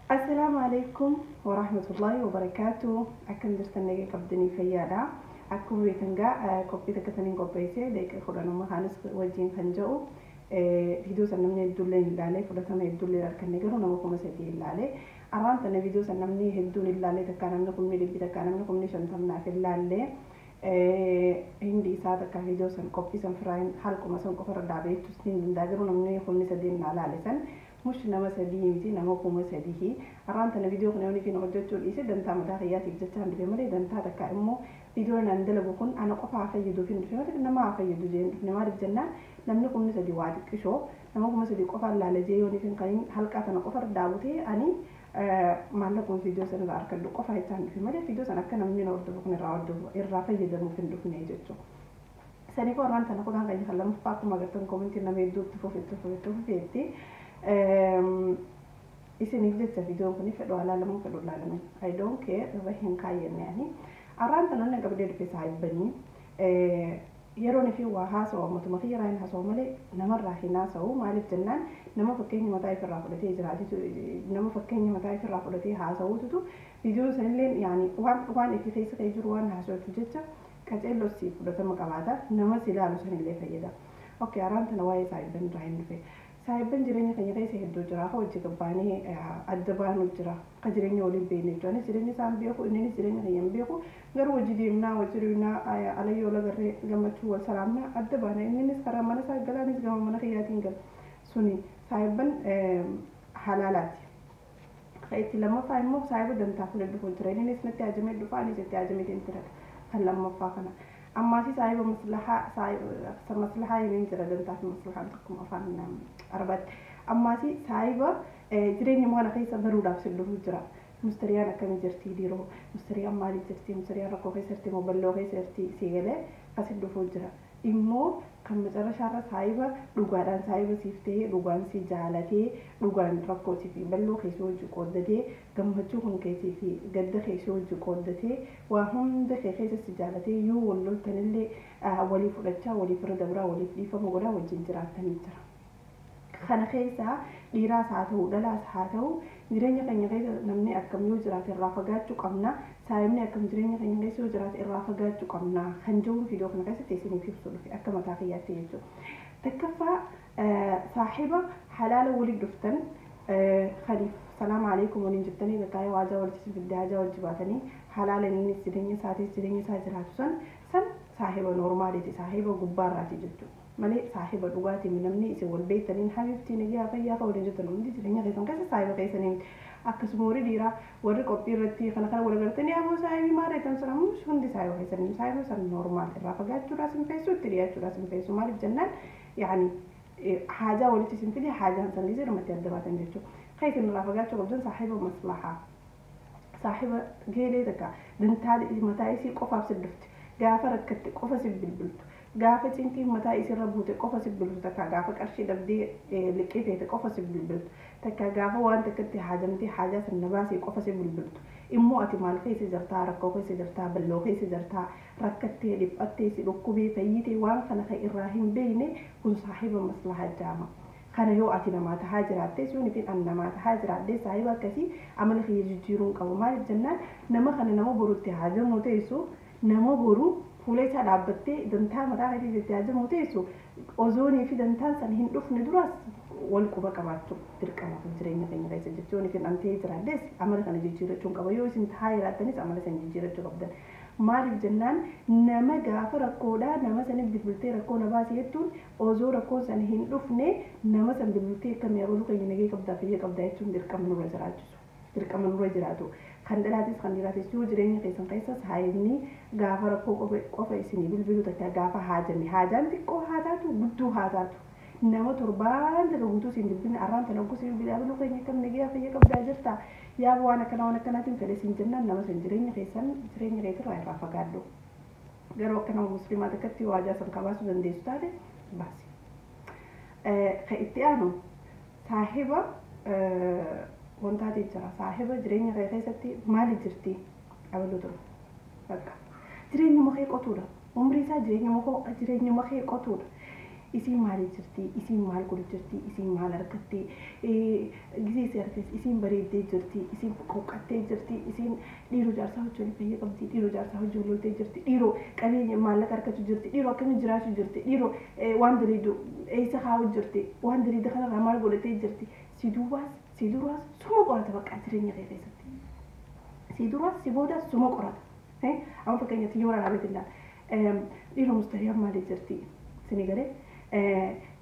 Assalaamu alaikum warahmatullahi wabarakaatu. Akkam jirtan? Nagee qabdanii? Fayyaadha. Akkuma beektan gaa, qophii takka saniin qopheessee daqiiqa 10 kaanis wajjin kan jedhu viidiyoo san namni hedduullee hin ilaalee, fudhatama hedduullee harkanne, garuu nama 3000 ilaalee. Arraan tana viidiyoo san namni hedduun ilaalee, takkaa namni 100,000, takkaa namni 50,000 naaf ilaallee. Hindi isaa takka viidiyoo san qophii san firaayin halquma san qofa irra dhaabeechus ni danda'a, garuu namni 3000 naa laale san mush nama sadii miti, nama 3000. Arraan tana viidiyoo kana yoon ifin hojjechuu dhiise, dantaa mataa kiyyaatiif jecha hin dhufe malee, dantaa takka immoo viidiyoo naan dalagu kun ana qofa haa fayyaduuf hin dhufe malee, nama haa fayyadu jee hin dhufne. Maaliif jennaan, namni 3000 waa xiqqishoo, nama 3000 qofaan laala jee yoon ifin kan halqaa tana qofa irra dhaabutee, ani maallaquma viidiyoo sana irraa argadhu qofa jechaan dhufe malee, viidiyoo sana akka namni na hordofu kun irraa hordofu irraa fayyadamuuf hin dhufne jechuudha. Saniifuu arraan tana kutaan keenya kan lammaffaa, akkuma agartan commentiin nama hedduu itti fufe, itti fufe, itti fufeetti. Isiniif jecha viidiyoon kun fedhu haa laalamuu, fedhu laalamin, I don't care, irra hin kaayyanne ani. Arraan tana inni qabdee dhufe saahibbanii yeroon fi waa haasawu ammatuma kiyya hin haasawu malee namarraa hin haasawu. Maaliif jennaan, nama fakkeenya mataa ifirraa fudhatee jiraatitu, nama fakkeenya mataa ifirraa fudhatee haasawututu viidiyoon sanillee yaani waan itti keessa ka'ee jiru waan haasawutu jecha qaceelloo siif fudhatama qabaata, nama si ilaalu sanillee fayyada. Okay, arraan tana waa'ee saahibban irraa hin dhufe. Saahibban jireenya keenya keessa hedduu jira. Ka hojii gabbaanii adda baanu jira. Ka jireenya waliin beekne jechuudha. Anis jireenya isaan beeku, innis jireenya keenya hin beeku. Garuu hojii deemnaa, hojii deemnaa, alayyoo lagarree gammachuu wal salaamnaa adda baana. Innis karaa mana isaa gala, anis gama mana kiyyaatiin gala. Suni saahibban halaalaati. Ka itti lammaffaa immoo saahiba dantaa fuudhee dhufu jira. Innis natti haajamee dhufa, anis itti haajameetiin jira. Kan lammaffaa kana. Ammaasi saahiba maslahaa, maslahaa hin jira, dantaa fi maslahaan tokkuma afaan Arabaatti. Ammaasi saahiba jireenya mana keessa baruudhaaf si dhufu jira. Mustariyaan akkamii jirti dhiiroo? Mustariyaan maaliif jirti? Mustariyaan rakkoo keessa jirti moo balloo keessa jirti? Si galee asi dhufuu jira. Immoo kan macarrashaarra saahiba dhugaadhaan saahiba siif ta'ee, dhugaan si jaalatee, dhugaan rakkootii fi balloo keessi hojii qooddatee, gammachuu kun keessii fi gadda keessi hojii qooddatee, waa hunda kee keessa si jaalatee, yoo wal loltanillee walii fudhachaa, waliif irra dabraa, waliif dhiifama godhaa wajjin jiraattanii jira. Kana keessaa dhiiraas haa ta'u, dhalaas haa ta'u, jireenya keenya keessa namni akkam yoo jiraate irraa fagaachuu qabna, saayibni akkam jireenya keenya keessa yoo jiraate irraa fagaachuu qabna kan jiruun viidiyoo kana keessatti isiniif ibsu dhufe akka mataa kiyyaatti jechuudha. Takkaffaa, saahiba halaala waliin dhuftan kaniif salaam alaikum waliin jettanii, bakka yoo haajaa walitti fidde haajaa wajji baatanii, halaala innis jireenya isaatis jireenya isaa jiraatu san saahiba normaliiti, saahiba gubbaarraati jechuudha. Malee saahiba dhugaatii namni isin wal beektaniin habibtii nagyaa fayyaa kan waliin jettan hundi jireenya keessan keessa saahiba keessanii miti. Akkasuma warri dhiiraa, warri qophii irratti kana kana wal agartanii aboo saahibii maal jettan sana hundi saahiba keessanii. Saahiba san normal irraa fagaachuudhaas hin feessu, itti dhiyaachuudhaas hin feessu. Maaliif jennaan, yaani haajaa walitti isin fide, haajaan san gisee dhumatti adda baatan jechuudha. Kan isin irraa fagaachuu qabdan saahiba maslahaa. Saahiba geelee takka dantaa mataa isii qofaaf si dhufti. Gaafa rakkatte qofa si bilbiltu. Gaafa cinqiin mataa isirra buute qofa si bilbiltu. Takka gaafa qarshii dhabdee liqii feete qofa si bilbiltu. Takka gaafa waan takkatti haajamtee haajaa sana baasee qofa si bilbiltu. Immoo ati maal keessa jirtaa, rakkoo keessa jirtaa, balloo keessa jirtaa, rakkattee dhiphattee si dhukkubee fayyitee, waan kana kan irraa hin beekne kun saahiba maslahaa jaama. Kana yoo ati namaa tahaa jiraatte, sun ifin an namaa tahaa jiraadhe, saahiba akkasii amala kiyya jijjiiruu hin qabu. Maaliif jennaan, nama kana nama borutti haajamuu teessu, nama boru fuula isaa dhaabbattee dantaa mataa keetii itti haajamuu teessu, ozoonii fi dantaan san hin dhufne duras wal quba qabaachuu dirqama jireenya keenya keessa jechuun. Ifin an ta'ee jiraadhes amala kana jijjiirrachuu hin qaba. Yoo isin tahaa jiraattanis amala san jijjiirrachuu qabdan. Maaliif jennaan, nama gaafa rakkoodhaa nama saniif bilbiltee rakkoo na baase jettuun, osoo rakkoon san hin dhufne nama san bilbiltee akkamii abaluu keenya nagee qabdaa, fayya qabdaa jechuun dirqama nurra jiraachisu. Dirqama nurra jiraatu. Kan dhalaatis kan dhiiraatis, yoo jireenya keessan keessa saayibni gaafa rakkoo qofa isinii bilbilu, takka gaafa haajame, haajaan xiqqoo haa taatu, gudduu haa taatu, nama torbaan takka guutuu siin bilbilne, arraan tana ogguu siin bilbile abaluu keenya akkam nagee fayya qabdaa jirta, yaa waan akkanaa waan akkanaatiin fedhe siin jennaan, nama san jireenya keessan jireenya keetirraa irraa fagaadhu. Garuu akka nama musliimaa takkatti yoo haajaa san kabaasuu dandeessu taate baasi. Kan itti aanu saahiba wantaati jira. Saahiba jireenya kee keessatti maali jirti abaluu ture. Bakka jireenyuma kee qotuudha. Umrii isaa jireenyuma kee qotuudha. Isiin maaliif jirti? Isiin maal godhu jirti? Isiin maal argatte? Gisee isii argates isiin bareeddee jirti? Isiin qoqqattee jirti? Isiin dhiiroo jaarsaa wajjin fayya qabdi? Dhiiroo jaarsaa wajjin loltee jirti? Dhiiroo qabeenya maallaqa argachuu jirti? Dhiiroo akkamiin jiraachuu jirti? Dhiiroo waan daliidu eessa kaa'uu jirti? Waan daliida kanarraa maal godhatee jirti? Si duubaas si duraas suma qorata bakka jireenya kee keessatti. Si duraas si boodaas suma qorata. Amma fakkeenyaatti yoo waraabee ilaala. Dhiiroo mustariyaan maaliif jirti? Sini galee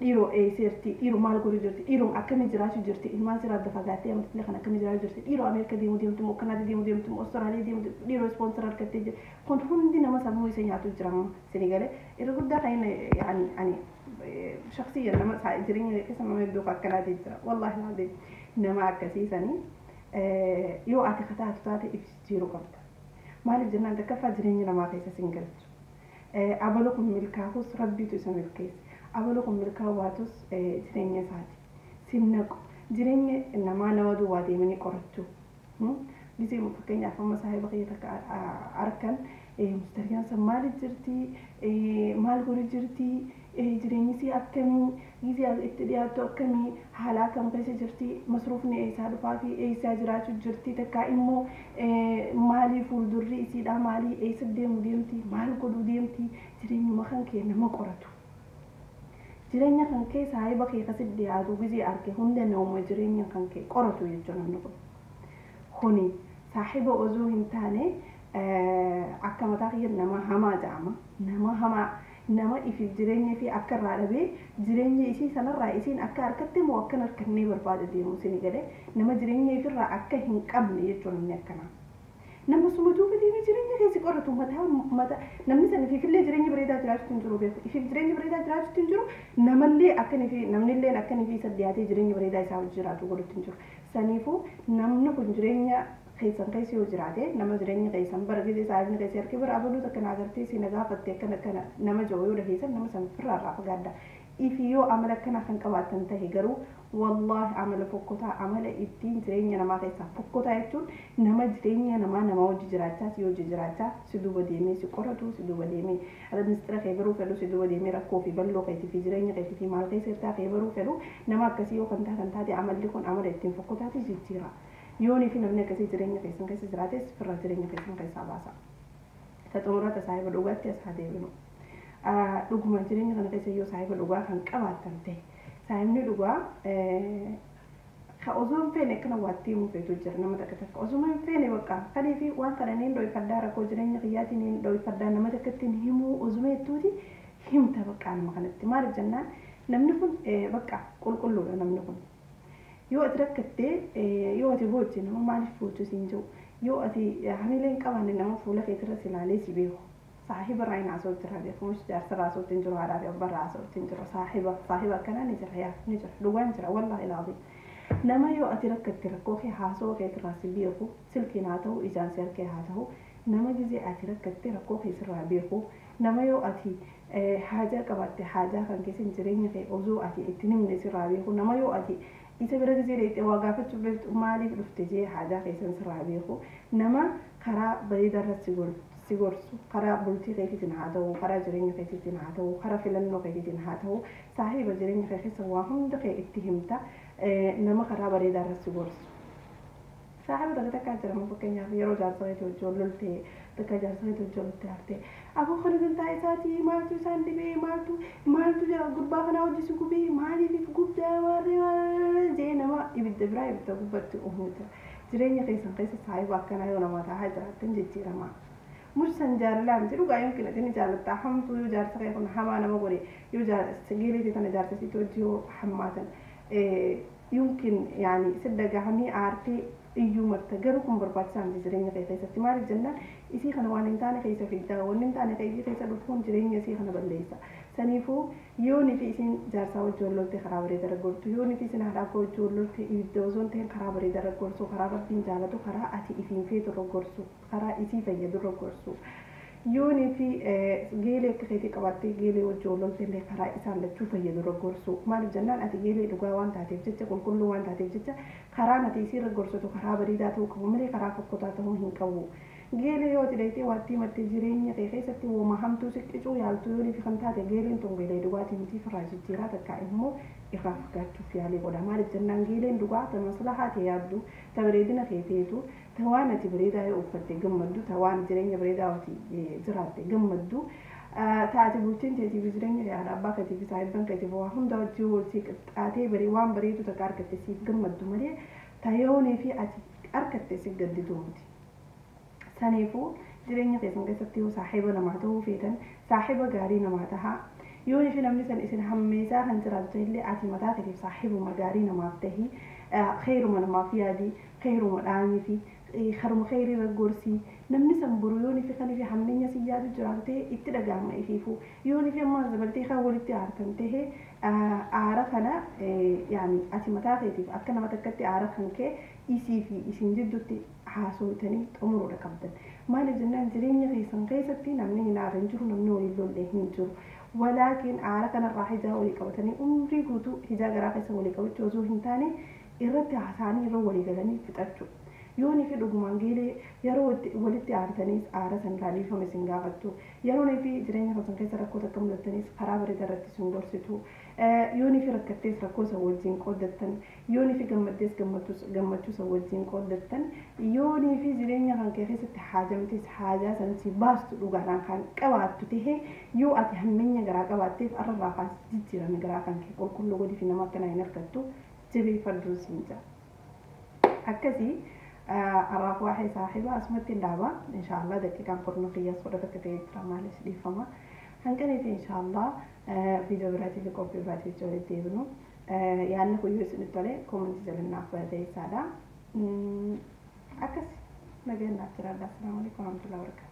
dhiiroo eessa jirti? Dhiiroo maal godhu jirti? Dhiiroo akkamii jiraachuu jirti? Ilmaan siraa adda fagaattee amantii kan akkamii jiraachuu jirti? Dhiiroo Ameerika deemuu deemtu moo Kanaada deemuu deemtu moo Austraaliyaa deemuu deemtu? Dhiiroo sponsor argattee jirti. Kun hundi nama sammuu isa nyaatu jira sini galee. Irra guddaa kan inni yaani ani shakhsiyyan nama jireenya keessa nama hedduu akkanaatii jira. Wallaahi alazim nama akkasiisanii yoo ati kataatu taate ibsichiiruu qabda. Maaliif jennaan takkaffaa jireenya namaa keessa sin galchu. Abalu kun milkaa'us rabbiitu isa milkeesse. Abalu kun milkaa'uu baatus jireenya isaati. Sin naqu. Jireenya namaa nama duwwaa deemanii qorachuu. Gisee fakkeenyaaf amma saahiba kiyya takka arkan mustariyaan san maaliif jirti? Maal godhu jirti? Jireenyi isii akkamii? Gisee itti dhiyaattu akkamii? Haala akkam keessa jirti? Masruufni eessaa dhufaa fi eessaa jiraachuu jirti? Takkaa immoo maalii fuuldurri isiidhaa maalii? Eessa deemu deemti? Maal godhuu deemti? Jireenyuma kan kee nama qoratu. Jireenya kan kee saahiba kee akkasitti dhiyaatu gisee arge hunda nama jireenya kan kee qoratu jechuudha namni kun. Kuni saahiba osoo hin taane akka mataa kiyya nama hamaa jedhama. Nama hamaa nama ifiif jireenya fi akka irraa dhabee jireenya isii sanarraa isiin akka harkatte moo akka hin harkannee barbaada deemu isin galee nama jireenya ifirraa akka hin qabne jechuudha namni akkanaa. Nama suma duuba deemee jireenya keessi qoratu mataa mata namni sana ifiifillee jireenya bareedaa jiraachuutti hin jiru beeku. Ifiif jireenya bareedaa jiraachuutti hin jiru namallee akka fi namnillee akka fi isa dhiyaatee jireenya bareedaa isaa hojii jiraatu godhutti hin jiru. Saniifuu namni kun jireenya keessan keessa yoo jiraate nama jireenya keessan bara gisee saayibni keessa harki bara abaluu takka na agartee si na gaafatte akkana akkana nama jiru yoo dhageessan nama san firraa irraa fagaadha. Ifi yoo amala akkanaa kan qabaatan tahe garuu wallaahi amala fokkotaa amala ittiin jireenya namaa keessaa fokkotaa jechuun nama jireenya namaa nama hojii jiraachaa si hojii jiraachaa si duuba deemee si qoratu si duuba deemee mistira kee baruu fedhu si duuba deemee rakkoo fi bal'oo keetii fi jireenya keetii fi maal keessa jirtaa kee baruu fedhu nama akkasii yoo kan taatan taate amalli kun amala ittiin fokkotaati jijjiira. Yoonii fi namni akkasii jireenya keessan keessa jiraates firra jireenya keessan keessaa baasa. Ta xumurata saahiba dhugaatti as haa deebinu. Dhuguma jireenya kana keessa yoo saahiba dhugaa kan qabaatan ta'e saahibni dhugaa ka osoo hin feene akkana waatti himuu feetu jira nama takka takka osoo hin feene bakka kanii fi waan kana niin dhoyfadhaa rakkoo jireenya kiyyaatiin niin dhoyfadhaa nama takkatti himuu osuma jettuuti himta bakka nama kanatti maaliif jennaan namni kun bakka qulqulluudha namni kun. Yoo ati rakkattee yoo ati booche nama maaliif boochu siin jiru yoo ati hamilee hin qabaanne nama fuula keetirra si ilaalee si beeku. Saahiba irraa hin haasa'u jira beekamus jaarsa irraa haasa'utti hin jiru haadhaa fi abbaa irraa haasa'utti hin jiru saahiba saahiba akkanaa ni jira yaa ni jira dhugaan jira wallaahi ilaazi. Nama yoo ati rakkatte rakkoo kee haasa'uu keetirraa si beeku silkiin haa ta'u ijaan si harkee haa ta'u nama gizee ati rakkatte rakkoo kee sirraa beeku nama yoo ati haajaa qabaatte haajaa kan keessa jireenya kee osoo ati itti himne sirraa beeku nama yoo ati isa bira gizee dheeyxee waa gaafachuuf beektu maaliif dhufte jee haajaa keessan sirraa beeku nama karaa bareedaa irratti si gorsu karaa bultii keetiitiin haa ta'u karaa jireenya keetiitiin haa ta'u karaa filannoo keetiitiin haa ta'u saahiba jireenya kee keessa waa hunda kee itti himta nama karaa bareedaa irratti si gorsu. Saahiba takka takkaa jira fakkeenyaaf yeroo jaarsa keetii wajjin loltee takka jaarsa keetii wajjin loltee haftee aboo kana dantaa isaatii maaltu isaan dhibee maaltu maaltu jira gurbaa kanaa hojii si gubee maaliif gubdaa warree jee nama ibidda biraa ibidda gubbatti uumuta. Jireenya keessan keessa saahiba akkanaa yoo nama taa'aa jiraattan jijjiirama. Mursan jaalalaa miti dhugaa yookiin ati ni jaalattaa hamtuu yoo jaarsa kee kun hamaa nama godhe yoo geelee tana jaarsa sitti hojii yoo hammaatan yookiin yaani sidda gahamii aartee iyyuu marta garuu kun barbaachisaa miti jireenya kee keessatti maaliif jennaan isii kana waan hin taane keessa fiddaa waan hin taane keessa keessa dhufuun jireenya isii kana balleessa. Saniifuu yoonii fi isiin jaarsaa wajjin wal lolte karaa bareedaa raggortu yoonii fi isin haadha abbaa wajjin wal lolte ibidda osoo hin ta'in karaa bareedaa raggorsu karaa rabbiin jaalatu karaa ati ifiin feetu raggorsu karaa isii fayyadu raggorsu. Yoonii fi geelee akka keetii qabaattee geelee wajjin wal lolte illee karaa isaan lachuu fayyadu raggorsu maaliif jennaan ati geelee dhugaa waan taateef jecha qulqulluu waan taateef jecha karaan ati isii raggorsitu karaa bareedaa ta'uu qabu malee karaa fokkotaa ta'uu hin qabu. Geelee yoo ati dhayxee waattii mattee jireenya kee keessatti woma hamtuu si qicuu yaaltu yoonii fi kan taate geeleen tun geelee dhugaatii miti firraa jijjiiraa takka immoo irraa fagaachuuf yaalii godha. Maaliif jennaan geeleen dhugaa ta maslahaa tee yaaddu, ta bareedina kee feetu, ta waan ati bareedaa yoo uffatte gammaddu, ta waan jireenya bareedaa ati jiraatte gammaddu, ta ati bultiin teetiif jireenya kee haadha abbaa keetiif saahibban keetiif waa hunda wajjin wal sii qixxaatee waan bareedu takka argatte siif gammaddu malee ta yoonii fi ati argatte si gadditu miti. Saniifuu jireenya keessan keessatti yoo saahiba namaa ta'uu feetan saahiba gaarii namaa tahaa. Yoo fi namni san isin hammeessaa kan jiraatu ta'ellee ati mataa keetiif saahibuma gaarii namaaf tahi, kheeruma namaaf yaadi, kheeruma dhaamii fi karuma kheyrii irra gorsii. Namni san boru yoo fi kan fi hammeenya si yaadu jiraatu ta'e itti dhagahama ifiifuu. Yoo fi amma dabaltee kan walitti aartan ta'e aara kana yaani ati mataa keetiif akka nama takkatti aara kan kee isii fi isin jidduutti haasofitanii xumuruudha qabdan. Maaliif jennaan jireenya keessan keessatti namni hin aarre hin jiru, namni waliin lolle hin jiru. Walaakin aara kanarraa hijaa walii qabatanii umrii guutuu hijaa garaa keessa walii qabachuu osoo hin taane irratti haasa'anii irra walii galanii fixachuu. Yoonii fi dhugumaan geelee yeroo walitti aartaniis aara san dhiifama isin gaafattu. Yeroonii fi jireenya keessan keessa rakkoo takka mudattaniis karaa bareedaa irratti isin gorsitu. Yoonii fi rakkattees rakkoo isa wajjin qooddattan. Yoonii fi gammaddees gammachuu isa wajjin qooddattan. Yoonii fi jireenya kan kee keessatti haajamtees haajaa san si baastu dhugaadhaan kan qabaattu tahee yoo ati hammeenya garaa qabaatteef arrarraa kaasee jijjiirame garaa kan kee qulqulluu godhii fi nama akkanaa hin argattu jabeeffadhuu siin jira. Akkasii arraaf waa'ee saahiba asumatti hin dhaaba. Inshaallah daqiiqaan furnu kiyyaas fudhata akka ta'e jira maalis dhiifama. Hanqaniif inshaallah viidiyoo biraatii fi qophii biraatii walitti deebinu. Yaadni kun yoo isinitti tole koomentii jala naaf barreessaadha. Akkas nagaan naaf jiraadha. Assalaamu alaikum warahmatullahi wabarakatuh.